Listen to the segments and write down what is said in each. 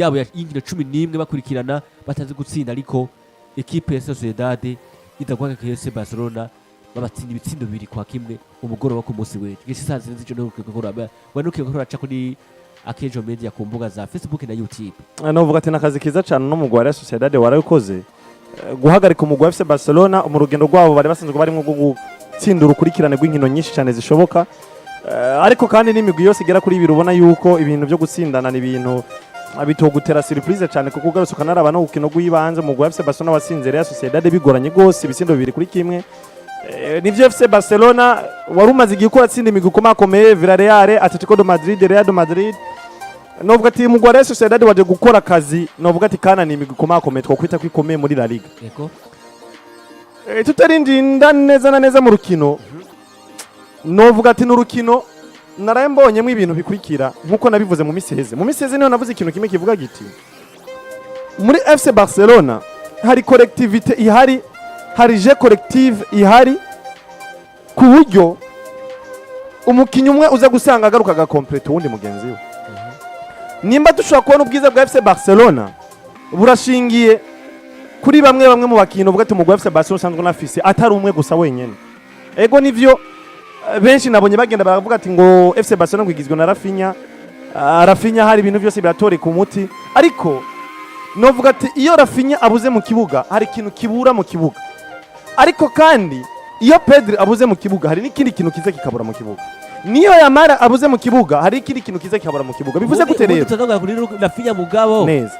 Yabo y'inkino 11 bakurikirana batazi gutsinda, ariko ekipe ya Sociedad iza guhagarika FC Barcelona, babatsinda ibitsindo 2-1 umugoroba ku munsi w'ejo igihe cy'isaha 4 z'ijoro. Ntukwiye gukora aca kuri Akejo Media ku mbuga za Facebook na YouTube. Novuga ati nakazi keza cyane no mugwi wa Real Sociedad warabikoze. Guhagarika umugwi wa FC Barcelona mu rugendo rwabo bari basanzwe barimo rwo gutsinda urukurikirane rw'inkino nyinshi cyane zishoboka. Ariko kandi n'imigwi yose igera kuri ibiri, ubona yuko ibintu byo gutsindana ni ibintu bitogutera surprise cyane, kuko ugarutse ukanaraba no gukino rw'ibanze, umugwi wa FC Barcelona watsinze Real Sociedad bigoranye rwose, ibitsindo 2-1. Nivyo, FC Barcelona wari umaze igihe ukora atsinda imigwi ikomakomeye, Villarreal, Atletico de Madrid, Real de Madrid. Novuga ati umugwi wa Real Sociedad waje gukora akazi, novuga ati kana ni imigwi ikomakomeye twakwita ko ikomeye muri La Liga. Tutarindinda neza na neza mu rukino, novuga ati ni urukino naraye mbonyemo ibintu bikurikira nkuko nabivuze mu misi iheze. Mu misi iheze niho navuze ikintu kimwe kivuga giti muri FC Barcelona hari collectivité ihari, hari jeu collective ihari, ku buryo umukinnyi umwe uza gusanga agaruka agakompleta uwundi mugenzi we. Nimba dushobora kubona ubwiza bwa FC Barcelona burashingiye kuri bamwe bamwe mu bakinnyi, uvuga ati umugwi wa FC Barcelona usanzwe unafise atari umwe gusa wenyene. Ego nivyo, benshi nabonye bagenda baravuga ati ngo FC Barcelona ngo igizwe na Raphinha. Ah, Raphinha hari ibintu byose biratoreka umuti, ariko novuga ati iyo Raphinha abuze mu kibuga hari ikintu kibura mu kibuga, ariko kandi iyo Pedri abuze mu kibuga hari n'ikindi kintu kiza kikabura mu kibuga, niyo Yamal abuze mu kibuga hari ikindi kintu kiza kikabura mu kibuga. Bivuze gute Ubundi rero? Tutavuga kuri Raphinha mugabo. Neza.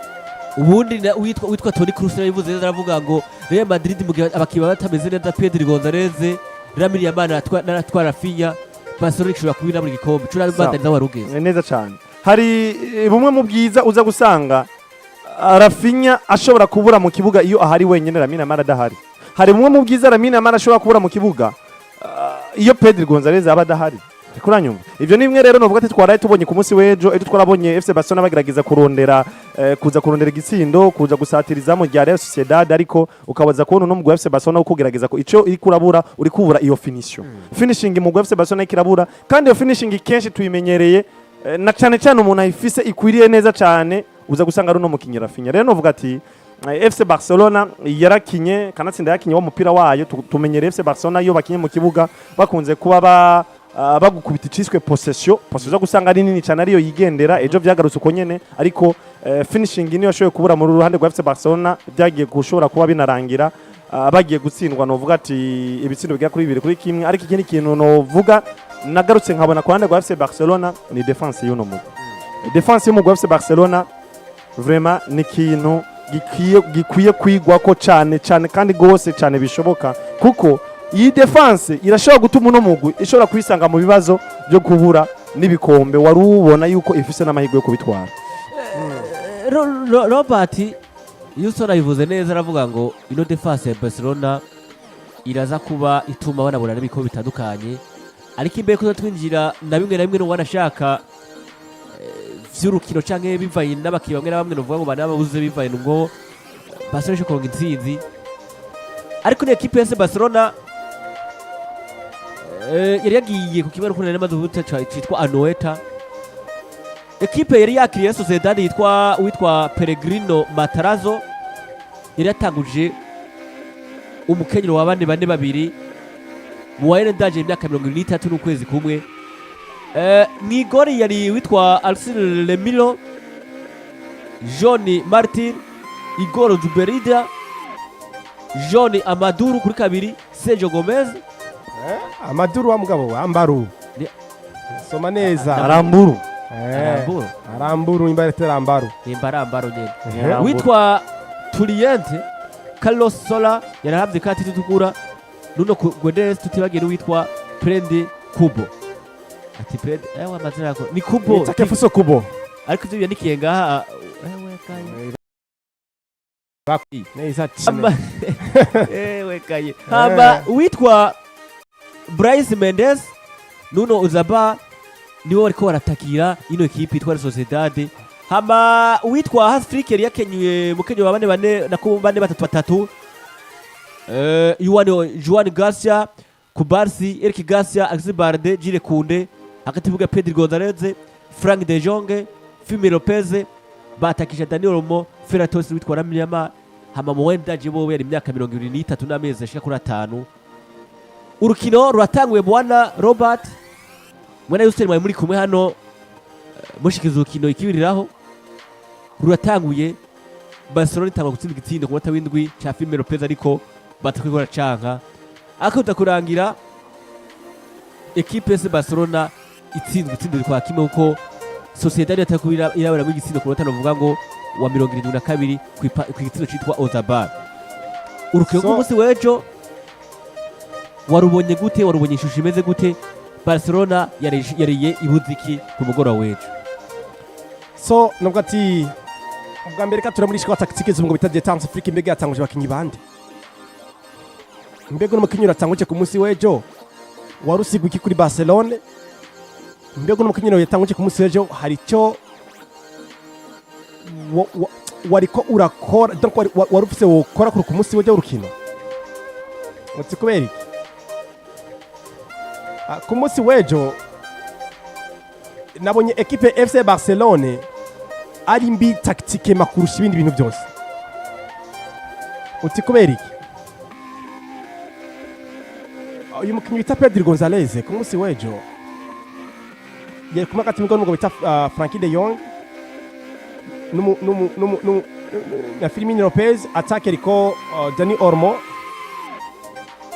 Ubundi witwa Toni Kroos yabivuze neza, aravuga ngo Real Madrid mu gihe abakinnyi baba batameze neza, Pedri Gonzalez, Lamine Yamal naratwara Raphinha, Barcelona ishobora kubina buri gikombe cura. Sawa. Bandaniza warugeze. Ni neza cyane. Hari bumwe mu bwiza uza gusanga Raphinha ashobora kubura mu kibuga iyo ahari wenyine, Lamine Yamal adahari. Hari bumwe mu bwiza Lamine Yamal ashobora kubura mu kibuga iyo Pedri Gonzalez aba adahari. Ariko uranyumva, ivyo ni bimwe rero novuga ati twaraye tubonye ku munsi w'ejo. Ejo twarabonye FC Barcelona bagerageza kurondera kuza kurondera igitsindo, kuza gusatirizamo rya Real Sociedad, ariko ukabaza kubona uno mugwi wa FC Barcelona uko ugerageza ko ico iri kurabura, uri kubura iyo finition, finishing mu mugwi wa FC Barcelona ikirabura. Kandi iyo finishing kenshi tuyimenyereye na cyane cyane umuntu ayifise ikwiriye neza cyane uza gusanga ari uno mukinyi Raphinha. Rero novuga ati FC Barcelona yarakinye kanatsinda, yakinye wa mupira wayo tumenyereye. FC Barcelona iyo bakinye mu kibuga bakunze kuba ba bagukubita iciswe possession, possession gusanga ari nini cyane, ariyo yigendera. Ejo vyagarutse uko nyene, ariko finishing niyo yashoboye kubura mu ruhande rwa FC Barcelona, byagiye gushobora kuba binarangira bagiye gutsindwa, novuga ati ibitsindo bigera kuri 2-1. Ariko ikindi kintu novuga nagarutse nkabona ku ruhande rwa FC Barcelona ni défense y'uno mugwi. Défense y'umugwi wa FC Barcelona vraiment ni ikintu gikwiye kwigwako cyane cyane kandi gose cyane bishoboka, kuko iyi défense irashobora gutuma uno mugwi ishobora kwisanga mu bibazo byo kubura n'ibikombe wari ubona yuko ifise n'amahirwe yo kubitwara. Robert Houston abivuze neza, aravuga ngo ino défense ya Barcelona iraza kuba ituma banabona n'ibikombe bitandukanye. Ariko imbere ko twinjira na bimwe na bimwe n'uwanashaka vy'urukino canke bivanye n'abakinnyi bamwe na bamwe, novuga ngo banababuze bivanye ngo Barcelona ishobora kuronka intsinzi, ariko ni ekipe ya Barcelona yari yagiye ku kibuga n'ukuntu namaze kuvuga citwa Anoeta. Ekipe yari yakiriye Sociedad yitwa witwa Pellegrino Matarazzo yari yatanguje umukenyero wa 4-4-2 mu wa ndaje imyaka 73 n'ukwezi kumwe. Mw'igori yari witwa Arsene Remiro, John Martin, Igor Zubeldia, John Amaduru kuri kabiri, Sergio Gomez. Amaduru wa mugabo we ambaru. Soma neza. Aramburu. Aramburu. Aramburu imba arambaru. Nimba arambaro nyene. Aramburu. Witwa Turiente Carlos Sola yarahavye kati tutukura, Nuno Guedes, tutibagiye n'uwitwa Prende Kubo, ati Prende ewe amazina yako ni Kubo. Takefuso Kubo. Ariko ivyo byandikiye ngaha, ewe kaye. Neza cyane. Ewe kaye. Hama uwitwa Bryce Mendes, Nuno Uzaba nibo bariko baratakira ino ekipe yitwa Real Sociedad. Hama uwitwa Hans Flick yari yakenyuye mukenyo wa 4-4 na 4-3-3, Juan Garcia, Cubarsi, Eric Garcia, Alexis Balde, Jules Koundé, hagati vuga Pedri Gonzalez, Frank de Jong, Fermin Lopez, Batakisha Dani Olmo, Ferran Torres witwa Lamine Yamal. Hama Mohamed bowe yari imyaka 23 n'amezi ashika kuri 5. Urukino ruratanguye, bwana Robert, mwana Yuseri, mwari muri kumwe hano, mushikiza urukino ikibiriraho. Ruratanguye, Barcelona itangwa gutsinda igitsindo ku munota w'7 ca Fermin Lopez, ariko batakwigora canka akaza kurangira ekipe FC Barcelona itsinzwe itsinda kwa kimwe, kuko Sociedad yatakubira iraberamo igitsindo ku munota novuga ngo wa 72 ku gitsindo citwa Oyarzabal. Urukino rw'umunsi w'ejo warubonye gute? Warubonye ishusho imeze gute? Barcelona yariye ibuziki ku mugoroba w'ejo? So nubwo ati ubwa mbere ka muri shikwa tactique z'umugabo bita Detente Afrique, mbega yatanguje abakinyi bande? Mbega n'umukinyi uratanguje ku munsi w'ejo wari usigwa iki kuri Barcelone? Mbega n'umukinyi yatanguje ku munsi w'ejo hari icyo wariko urakora, donc wari ufise wokora kuri ku munsi w'ejo w'urukino? Uti kubera iki? Ku munsi w'ejo nabonye ekipe FC Barcelone ari mbi tactiquement kurusha ibindi bintu byose. Uti kubera iki? Uyu mukinnyi bita Pedri Gonzalez ku munsi w'ejo yari kumwe hagati n'umugabo bita Frenkie de Jong na Fermin Lopez. Attaque iriko Dani Olmo,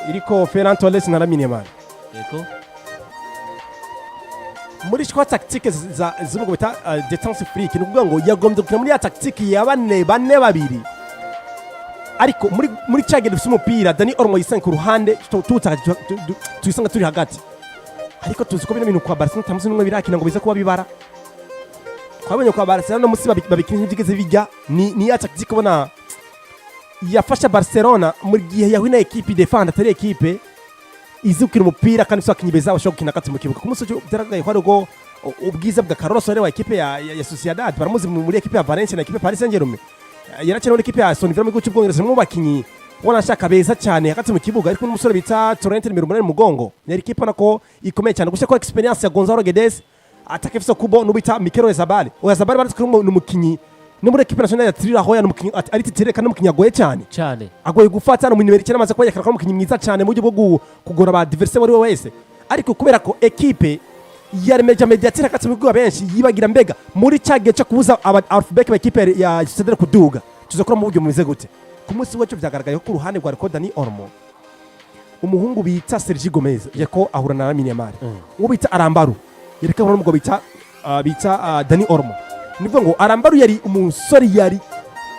iriko Ferran Torres na Lamine Yamal. Muri choix tactique z'umugabo bita Detente Flick, ni ukuvuga ngo yagombye gukina muri ya tactique ya bane bane babiri, ariko muri cya gihe dufite umupira, Dani Olmo yisanga ku ruhande, tuwutaka tuyisanga turi hagati. Ariko tuzi ko bino bintu kwa Barcelona tamuzi n'umwe birakina ngo bize kuba bibara. Twabonye kwa Barcelona no musi babikina ntibyigeze bijya. Ni ya tactique ubona yafasha Barcelona mu gihe yahuye na ekipe defend, atari ekipe izi gukina umupira kandi ifite abakinnyi beza bashobora gukina hagati mu kibuga. Ku munsi w'ejo byaragaragaye ko hariho ubwiza bwa Carlos Soler wa ekipe ya Sociedad. Baramuzi muri ekipe ya Valencia na ekipe ya Paris Saint-Germain. Yarakina muri ekipe ya Aston Villa mu gihugu cy'Ubwongereza, umwe mu bakinnyi ubona ashaka beza cyane hagati mu kibuga, ariko n'umusore bita Torrent nimero 8 mu mugongo. Yari ekipe ubona ko ikomeye cyane gusa ko experience ya Gonzalo Guedes, attaque ifise Kubo n'ubita Mikel Oyarzabal. Oyarzabal baratse ko ni umukinnyi no muri ekipe nationale ya Tiri aho ni umukinnyi ari titulaire kandi umukinnyi agoye cyane. Cyane. Agoye gufata, no mu nimero 9 amaze kuba yerekana ko ari umukinnyi mwiza cyane mu buryo bwo kugora ba adversaire uwo ari we wese. Ariko kubera ko ekipe yaremeje mediateur hagati mu bibuga, benshi yibagira mbega muri cya gihe cyo kubuza aba halfback ba ekipe ya Sociedad kuduga, tuzakora mu buryo bumeze gute? Ku munsi w'ejo byagaragaye ko ku ruhande rwa Reko Dani Olmo, umuhungu bita Sergi Gomez yako ahura na Lamine Yamal, uwo bita Arambaru yereka ahura n'umugabo bita Dani Olmo. Ni ukuvuga ngo Arambaru yari umusore yari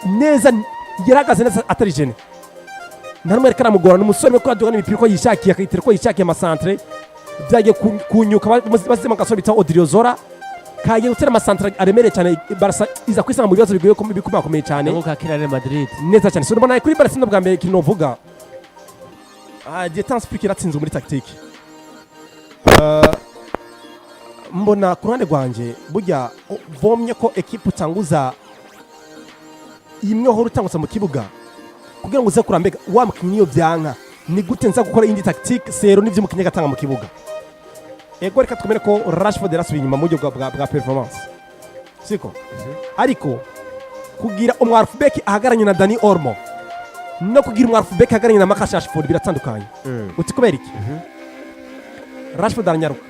neza, yarahagaze neza, atari gêné, nta n'umwe yariko aramugora. Ni umusore ko aduga n'imipira uko yishakiye, akayitera uko yishakiye, amasantere byagiye kunyuka bazima agasore bita Odriozola kagiye gutera amasantere aremereye cyane. Barca iza kwisanga mu bibazo bigoye bikomakomeye cyane. Nako ka kera Real Madrid. Neza cyane. So mbona kuri Barca bwa mbere ikintu novuga, Detente Flick yaratsinzwe muri tactique. Mbona ku ruhande rwanje burya vomye ko ekipe utanguza imwe uhora utangutsa mu kibuga kugira ngo uze kurambega wa mukinnyi, iyo byanka ni gute nza gukora indi tactique sero n'ivyo umukinnyi agatanga mu kibuga? Ego, reka twemere ko Rashford yarasubiye inyuma mu buryo bwa performance, siko? Ariko kugira umu halfback ahagararanye na Dani Olmo no kugira umu halfback ahagararanye na Marcus Rashford biratandukanye. Uti kubera iki? Rashford aranyaruka.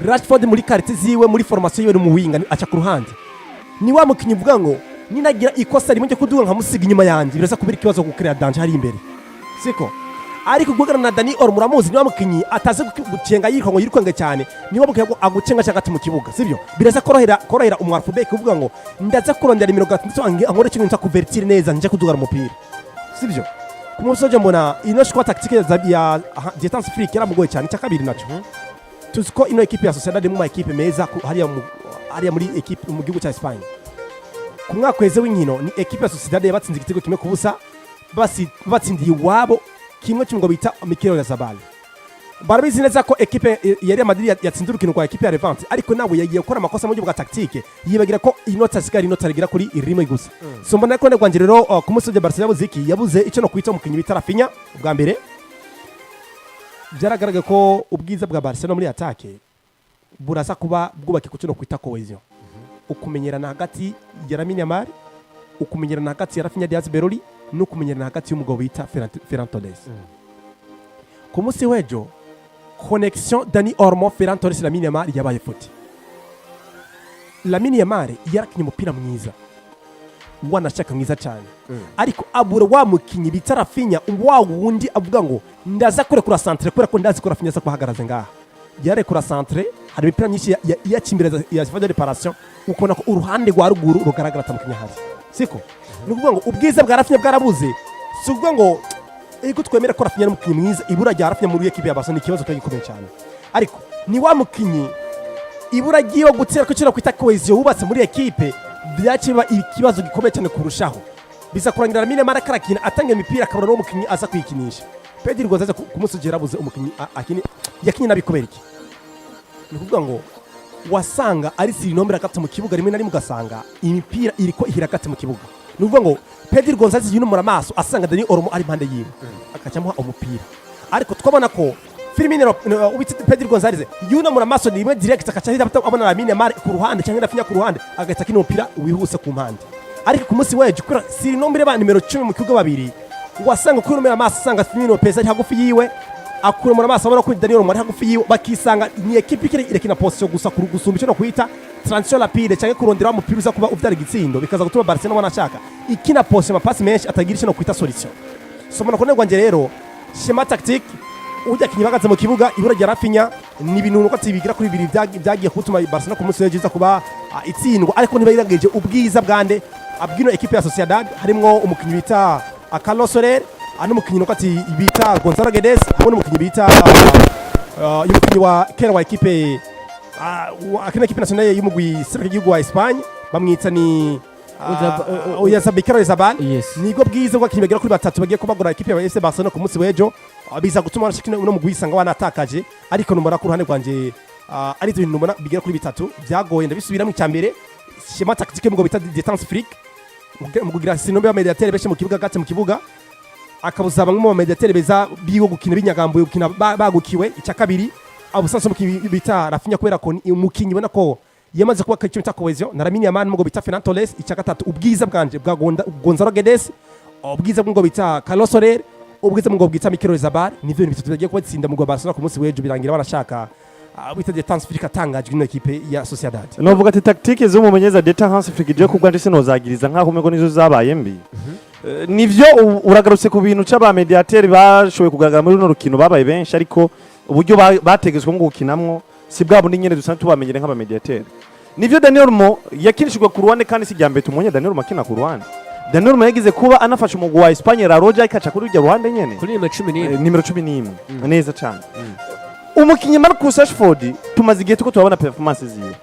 Rashford muri qualité ziwe, muri formation yiwe, ni umuwinga, aca ku ruhande. Ni wa mukinnyi uvuga ngo ninagira ikosa rimwe ryo kuduga nkamusiga inyuma yanjye, biraza kubera ikibazo gukorera danger hari imbere, siko? Ariko guhagarara na Dani Olmo, muramuzi, ni wa mukinnyi atazi gucenga yiruka ngo yirukange cyane, ni wa mukinnyi agucenga hagati mu kibuga, sibyo? Biraza korohera umu halfback uvuga ngo ndaza kurondera imirongo 6 ankore kimwe nza couverture neza nje kudugara umupira, sibyo? Ku munsi w'ejo mbona ino choix tactique ya Detente Flick yaramugoye cyane. Icya kabiri naco, tuzi ko ino ekipe ya Sociedad mu ma ekipe meza hariya muri ekipe mu gihugu cya Espagne. Ku mwaka weze w'inkino ni ekipe ya Sociedad yabatsinze igitego 1-0, batsindiye iwabo kimwe cy'umugabo bita Mikel Oyarzabal. Barabizi neza ko ekipe ya Real Madrid yatsinze urukino rwa ekipe ya Levante, ariko nawe yagiye gukora amakosa mu buryo bwa tactique, yibagira ko inota asigaye inota rigera kuri rimwe gusa. So mbona ko rwanjye rero, ku munsi wa Barca yabuze iki? Yabuze icyo no kwita umukinnyi bita Raphinha. Ubwa mbere byaragaragaye ko ubwiza bwa Barcelona muri attaque buraza kuba bwubake ku cyo no kwita cohésion. Ukumenyerana hagati ya Lamine Yamal, ukumenyerana hagati ya Raphinha Diaz Beroli, no kumenyerana hagati y'umugabo bita Ferran Torres. Ku munsi w'ejo, connexion Dani Olmo, Ferran Torres, Lamine Yamal yabaye futi. Lamine Yamal yarakinye umupira mwiza, wanashaka mwiza cyane, ariko abura wa mukinyi bita Raphinha, wa wundi avuga ngo ndaza kurekura centre, kubera ko ndazi ko Raphinha aza kuhagaraza ngaha. Yarekura centre, hari imipira myinshi yacimbere ya surface de réparation, ukabona ko uruhande rwa ruguru rugaragara atamukinyi ahari. Siko ni ukuvuga ngo ubwiza bwa Raphinha bwarabuze. Si ukuvuga ngo ego twemera ko Raphinha ari umukinyi mwiza. Ibura rya Raphinha muri ekipe ya Barcelona ni ikibazo kiba gikomeye cyane, ariko ni wa mukinyi ibura ryiwe gutera ko kwita cohésion wubatse muri ekipe byaciba ikibazo gikomeye cyane kurushaho. Biza kurangira Lamine Yamal akarakina, atanga imipira, akabona n'uwo mukinyi aza kuyikinisha. Pedri Gonzalez ku munsi ugera yarabuze umukinyi akini yakinye nabi. Kubera iki? Ni ukuvuga ngo wasanga ari surnombre hagati mu kibuga, rimwe na rimwe ugasanga imipira iriko ihira hagati mu kibuga. Ni ukuvuga ngo Pedri Gonzalez yinumura amaso, asanga Dani Olmo ari impande yiwe, agaca amuha umupira. Ariko twabona ko Firmino, ubitse Pedri Gonzalez yunamura amaso rimwe direct, akaca ahita abona Lamine Yamal ku ruhande cyangwa Raphinha ku ruhande, agahita akina umupira wihuse ku mpande. Ariko ku munsi w'ejo, kubera surnombre ba nimero 10 mu kibuga babiri, wasanga kuri amaso asanga Firmino Lopez ari hagufi yiwe, akurumura amaso abona ko Daniel Olmo ari hagufi yiwe, bakisanga ni ekipe ikiri irakina position gusa gusumba icyo no kwita transition rapide cyangwa kurondera wa mupira uza kuba ubyara igitsindo. Bikaza gutuma Barcelona banashaka ikina position, amapasi menshi atagira icyo no kwita solution. So mbona ko rwanjye rero schéma tactique ujya kinyi bagaze mu kibuga, ibura rya Raphinha ni ibintu nuko atibigira kuri bibiri byagiye gutuma Barcelona ku munsi w'ejo iza kuba itsindwa. Ariko ntibayirangije ubwiza bwande abwino ekipe ya Sociedad, harimwo umukinyi bita Carlos Soler, n'umukinyi nuko ati bita Gonzalo Guedes, hamwe n'umukinyi bita y'umukinyi wa kera wa ekipe akina ekipe nationale y'umugwi serukiragihugu wa Espagne, bamwita ni Oyarzabal, Mikel Oyarzabal. Nibwo bwiza bw'abakinnyi bagera kuri batatu bagiye kubagura ekipe ya FC Barcelona ku munsi w'ejo. Biza gutuma uno mugwi wisanga wanatakaje. Ariko numara ku ruhande rwanje ari ibyo bintu mbona bigera kuri bitatu byagoye. Ndabisubiramo: icya mbere, schéma tactique mu bita détente Flick mu kugira surnombre ya médiateur benshi mu kibuga, gate mu kibuga, akabuza bamwe mu médiateur beza biwo gukina binyagambuye, gukina bagukiwe. Icya kabiri, abusanzwe mu bita Raphinha, kubera ko ni umukinyi ubona ko yamaze kuba icyo bita cohésion na Lamine Yamal mu bita Ferran Torres. Icya gatatu, ubwiza bwanje bwa Gonzalo Guedes, ubwiza bw'ngo bita Carlos Soler, ubwiza bw'ngo bwita Mikel Oyarzabal. Nivyo bintu bitatu bagiye kubatsinda mu Barcelona ku munsi w'ejo, birangira barashaka bita détente Flick atangajwe n'ino ekipe ya Sociedad. Novuga ati tactique z'umumenyereza Dieter Hans Flick, je kubwa ndetse nozagiriza nkaho umego nizo zabaye mbi. Nivyo uragarutse ku bintu c'aba médiateur bashoboye kugaragara muri runo rukino, babaye benshi, ariko uburyo bategetswe mu gukinamwo si bwa bundi nyene dusanzwe tubamenyere nk'aba médiateur. Nivyo, Daniel Olmo yakinishijwe ku ruhande, kandi si mbere tumunye Daniel Olmo akina ku ruhande. Daniel Olmo yagize kuba anafasha umugwi wa Espagne La Roja, ikaca kuri urya ruhande nyene. Kuri nimero 11. Nimero 11 neza cyane. Umukinyi Marcus Rashford, tumaze igihe tuko turabona performance ziwe,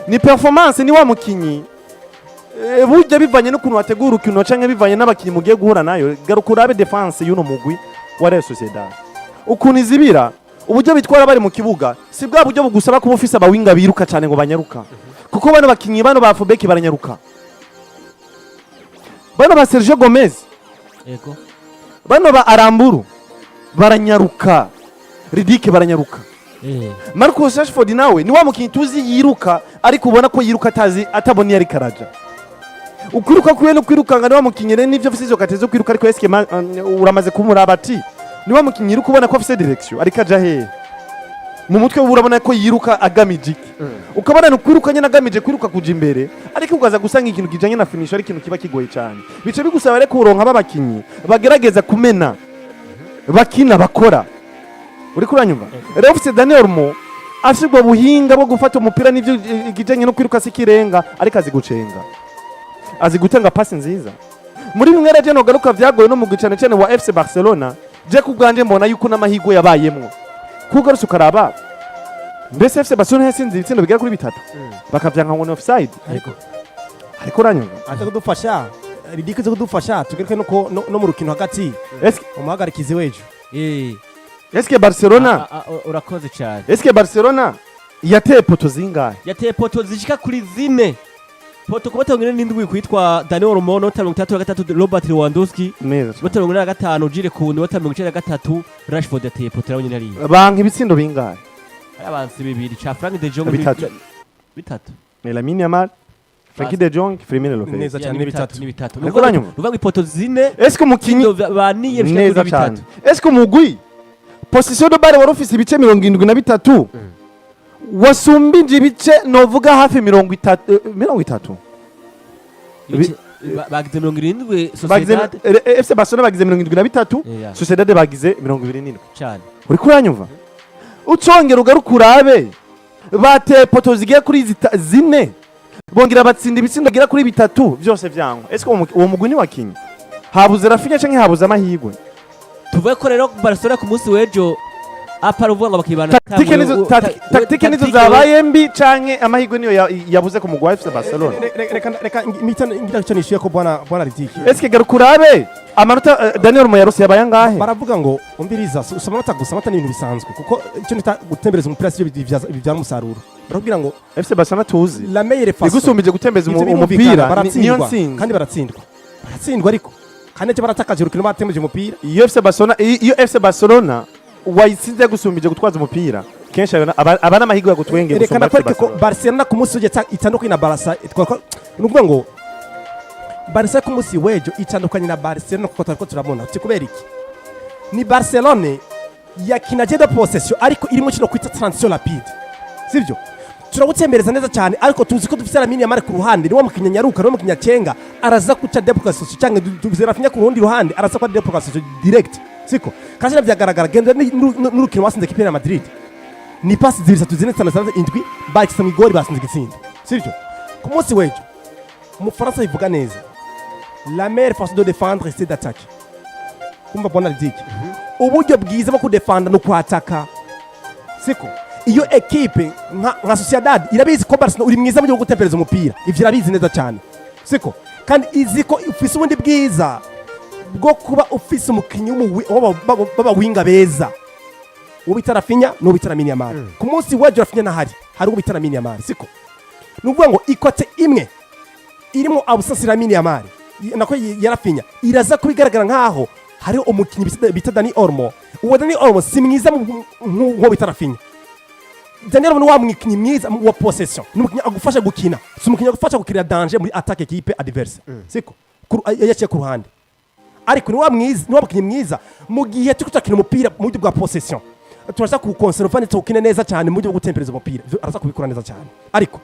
ni performance, ni wa mukinyi burya bivanye n'ukuntu wategura urukino canke bivanye n'abakinyi mugiye guhura nayo. Garuka urabe défense y'uno mugwi wa Real Sociedad ukuntu izibira, uburyo bitwara bari mu kibuga si bwa buryo bugusaba kuba ufise abawinga biruka cyane ngo banyaruka, kuko bano bakinyi bano ba full-back baranyaruka, bano ba Sergio Gomez, bano ba Aramburu baranyaruka, Ridike baranyaruka. Marcus Rashford nawe ni wa mukinyi tuzi yiruka, ariko ubona ko yiruka atazi, atabona iyo ariko araja. Ukwiruka kwiwe no kwirukanga, ni wa mukinyi rero nivyo afise izo qualité zo kwiruka, ariko eske uramaze kumuraba ati ni wa mukinyi yiruka ubona ko afise direction, ariko aja hehe mu mutwe we? Urabona ko yiruka agamije iki? Ukabona ni ukwiruka nyine agamije kwiruka kuja imbere, ariko ukaza gusanga ikintu kijanye na finish ari ikintu kiba kigoye cyane. Bice bigusaba rero kuronka b'abakinyi bagerageza kumena, bakina, bakora. Uriko uranyumva? Rero ufise Daniel Olmo afise ubwo buhinga bwo gufata umupira, n'ivyo ikijanye no kwiruka si ikirenga, ariko azi gucenga, azi gutanga pasi nziza. Muri bimwe rero nogaruka vyagoye no mugwi cane cane wa FC Barcelona, je ku bwanje mbona yuko n'amahirwe yabayemwo, kuko ugarutse ukaraba mbese FC Barcelona yatsinze ibitsindo bigera kuri bitatu, bakavyanka ngo ni offside. Ariko uranyumva? Aza kudufasha Ridike, aza kudufasha tugaruke no mu rukino hagati, Eske umuhagarikizi w'ejo. Eske Barcelona Urakoze cyane. Eske Barcelona yateye poteau zingahe? Yateye poteau zishika kuri zine, poteau ku 47 kwitwa Daniel Olmo, nota 63 Robert Lewandowski, Neza cane. nota 45 Jules Koundé, nota 93 Rashford yateye poteau nawe nyine hariya. Banka ibitsindo bingahe? Ari abansi bibiri ca Frank de Jong. Bitatu. Bitatu. Ni Lamine Yamal. Frenkie de Jong, Fermin Lopez. Neza cyane, ni bitatu. Ni bitatu. Ariko uranyumva? Uvuga ngo ipoto zine Est-ce que umukinyi baniye bishika neza kuri cyane, bitatu. est-ce que umugwi possession de balle wari ufise ibice 73, wasumbije ibice novuga hafi 30, 30. Bagize 70 Bagize Sociedad. FC Barcelona bagize 73, Sociedad bagize 27. Cyane. Uriko uranyumva? Ucongera ugaruka urabe, bateye poto zigiye kuri zine, bongera batsinda ibitsindo bigera kuri bitatu, byose vyangwa. Ese uwo mugwi ntiwakinye habuze Raphinha canke habuze amahirwe? Tuvuge ko rero Barcelona ku munsi w'ejo apara uvuga ngo bakibana. Tactique nizo zabaye mbi canke amahirwe niyo yabuze ku mugwi wa FC Barcelona? Reka mpita ngira icyo nishyuye ko bwana Ridiki. Eske garuka urabe amanota Dani Olmo yarose yabaye angahe? Baravuga ngo umviriza, si amanota gusa, amata ni ibintu bisanzwe, kuko icyo nita gutembereza umupira sibyo bibyara umusaruro. Barakubwira ngo FC Barcelona tuzi la meilleure façon igusumbije gutembeza Ivyo birumvikana, umupira niyo baratsindwa ntsinzi. Kandi baratsindwa, ariko kandi icyo baratakaje urukino batembeje umupira. Iyo FC Barcelona, iyo FC Barcelona wayitsinze yagusumbije gutwaza umupira kenshi, aba n'amahirwe yagutwengeye Reka gusumba FC ndakwereke ko Barcelona. Barcelona ku munsi w'ejo itandukanye na Barca. Ni ukuvuga ngo Barca ku munsi w'ejo itandukanye na Barcelona kuko turiko turabona uti kubera iki ni Barcelone yakina jeu de possession, ariko irimo kino kwita transition rapide, sivyo? Turagutembereza neza cyane, ariko tuzi ko dufite Lamine Yamal ku ruhande, niwo mukinya nyaruka, niwo mukinya cenga, araza kuca dépossession, cyangwa dufite Raphinha ku rundi ruhande, araza kwa dépossession direct, siko? Kandi byagaragara genda n'urukino wasinze kipe ya Madrid, ni pasi zibiri, zitatu, zine, zitanu, zitandatu, indwi, bakise mu igori, basinze igitsinda, sivyo? Ku munsi w'ejo Umufaransa bivuga neza: "La meilleure façon de défendre, c'est d'attaquer." Kumva bwana Ridiki, uburyo bwiza bwo kudefanda ni ukwataka, siko? Iyo ekipe nka Sociedad irabizi ko Barcelona uri mwiza mu byo gutempereza umupira, ivyo irabizi neza cyane, siko? Kandi izi ko ufise ubundi bwiza bwo kuba ufise umukinyi b'abawinga beza, uwo bita Raphinha n'uwo bita Lamine Yamal. Ku munsi w'ejo Raphinha ntahari, hari uwo bita Lamine Yamal, siko? Ni ukuvuga ngo i côté imwe irimo absence Lamine Yamal, nako ya Raphinha, iraza kuba igaragara nkaho hariho umukinnyi bita Dani Olmo. Uwo Dani Olmo si mwiza nk'uwo bita Raphinha. Dani Olmo ni wa mukinnyi mwiza wa possession, ni umukinnyi agufasha gukina, si umukinnyi agufasha gukirira danger muri attaque équipe adverse, siko? Yaciye ku ruhande, ariko ni wa mwiza, ni wa mukinnyi mwiza mu gihe turiko turakina umupira mu buryo bwa possession, turaza kuwukonserva ndetse tuwukine neza cyane mu buryo bwo gutempereza umupira. Ivyo araza kubikora neza cyane. Ariko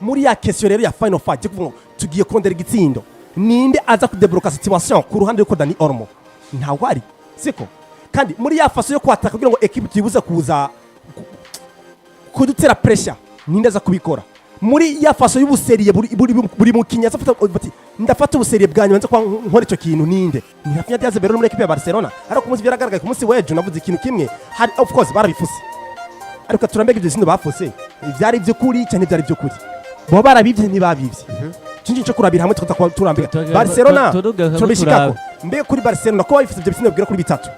muri ya question rero ya final fight yo kuvuga ngo tugiye kurondera igitsindo, ninde aza kudebloka situation ku ruhande rw'uko Dani Olmo ntawe ari, siko? Kandi muri ya façon yo kwataka kugira ngo équipe tuyibuze kuza kudutera pressure, ninde aza kubikora muri ya façon y'ubu sérieux? Buri mukinnyi aza afata bati ndafata ubu sérieux bwa nyuma nza kuba nkora icyo kintu, ninde? Ni Raphinha Diaz Berro muri équipe ya Barcelona. Ariko ku munsi byaragaragaye, ku munsi w'ejo navuze ikintu kimwe, hari of course barabifuse, ariko turambega ibyo bitsindo bafuse ivyari ivy'ukuri cyangwa ivyari ivy'ukuri, bo barabivye ntibabivye. Cinci cyo kurabira hamwe tukaza kuba turambega Barcelona turabishikako. Mbega kuri Barcelona ko babifise ibyo bitsindo bigera kuri bitatu,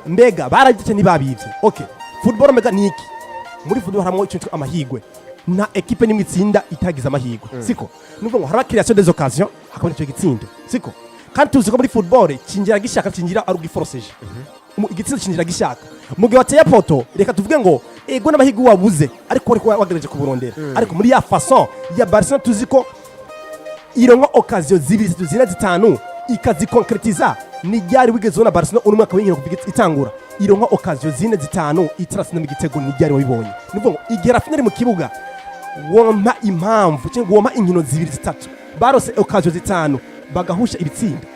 mbega barabivye ntibabivye? Okay, football mbega ni iki? Muri football harimo icyo cyitwa amahigwe. Nta ekipe nimwe itsinda itagize amahigwe, siko? Nuvuga ngo haraba création des occasions, hakabona icyo gitsindo, siko? Kandi tuzi ko muri football cinjira gishaka, cinjira ari ugiforoseje. Igitsindo cinjira gishaka mu gihe wateye poto. Reka tuvuge ngo ego n'amahigwe wabuze, ariko wari wagerageje kuburondera. Ariko muri ya façon ya Barcelona tuzi ko ironka occasion zibiri, zitatu, zine, zitanu, ikazikonkretiza. Ni ryari wigeze ubona Barcelona uno mwaka w'inkino kuva itangura ironka occasion zine, zitanu, itarasina mu gitego? Ni ryari wabibonye? Ni ukuvuga ngo igihe Raphinha ari mu kibuga, wompa impamvu cyangwa wompa inkino zibiri, zitatu barose occasion zitanu bagahusha ibitsindo?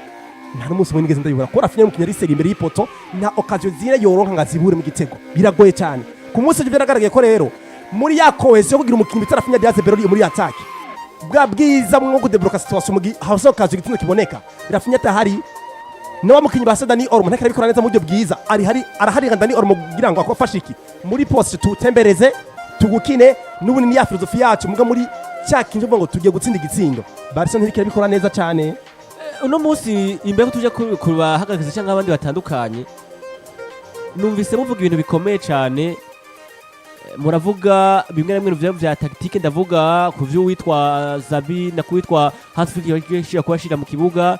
Nta n'umunsi umwe nigeze ndabibona ko Raphinha umukinnyi ari sérieux imbere y'ipoto, nta occasion zine yoronka ngo azibure mu gitego, biragoye cyane. Ku munsi w'ejo byaragaragaye ko rero muri ya cohésion yo kugira umukinnyi bita Raphinha Diaz Berori muri attaque, bwa bwiza bwo kudebloka situation mu gihe hasi occasion igitsindo kiboneka, Raphinha atahari, nawe mukinyi ba Dani Olmo ntakara bikora neza mu buryo bwiza. Ari hari arahari nka Dani Olmo kugira ngo akofashe iki muri poste, tutembereze, tugukine n'ubundi ni ya philosophie yacu. Muga muri cya kintu ngo tugiye gutsinda igitsindo, Barcelona ntirikira bikora neza cyane. Uno munsi imbere ko tuje kubahagarikiza cyangwa abandi batandukanye, numvise muvuga ibintu bikomeye cyane. Muravuga bimwe na bimwe vya tactique, ndavuga ku vyo witwa Xavi na kuwitwa Hans Flick yashira kuba ashira mu kibuga,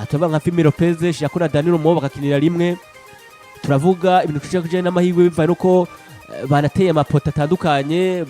turavuga nka Fermin Lopez shira ko na Dani Olmo bakakinira rimwe, turavuga ibintu tuje kujana n'amahirwe bivanye nuko banateye amapoto atandukanye.